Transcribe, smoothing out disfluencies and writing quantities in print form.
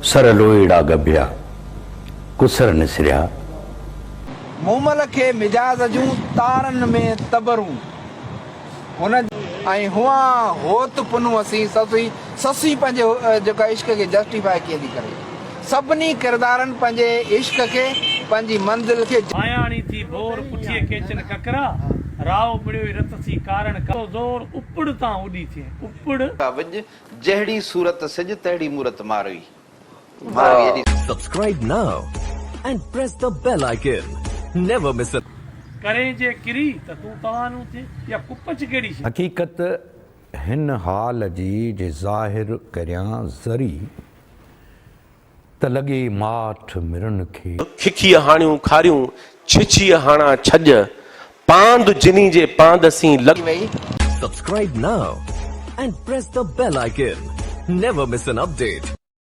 سر لوئيڙا ڳڀيا، ڪسر نسريا. مومل کي مجاز جون تارن ۾ تبرون هن. ۽ هئان هوت پنهون اسين سسئي سسئي پنهنجي جيڪا عشق کي جسٽيفاء ڪيئن ٿي ڪري سڀني ڪردارن پنهنجي عشق کي پنهنجي منزل کي. آياڻي ٿي ڀور پٺيء ڪيچن ڪڪرا، رائو مڙيوئي رت سين ڪارڻ ڪا زور اپڙ تان اڏي ٿئين اپڙ. وڄ جهڙي صورت سج تهڙي مورت ماروي ماروي ايڏي. Subscribe now and press the bell icon. Never miss an. ڪرين جي ڪري ته تون توانو ٿئين، اها ڪپچ ڪهڙي شيء. حقيقت هن حال جي جي ظاهر ڪريان ذري. ته لڳي ماٺ مرن کي. ککيء هاڻيون کاريون، ڇڇيء هاڻا ڇڄ، پاند جني جي پاند سين لڳ. وئي. Subscribe now and press the bell icon. Never miss an update.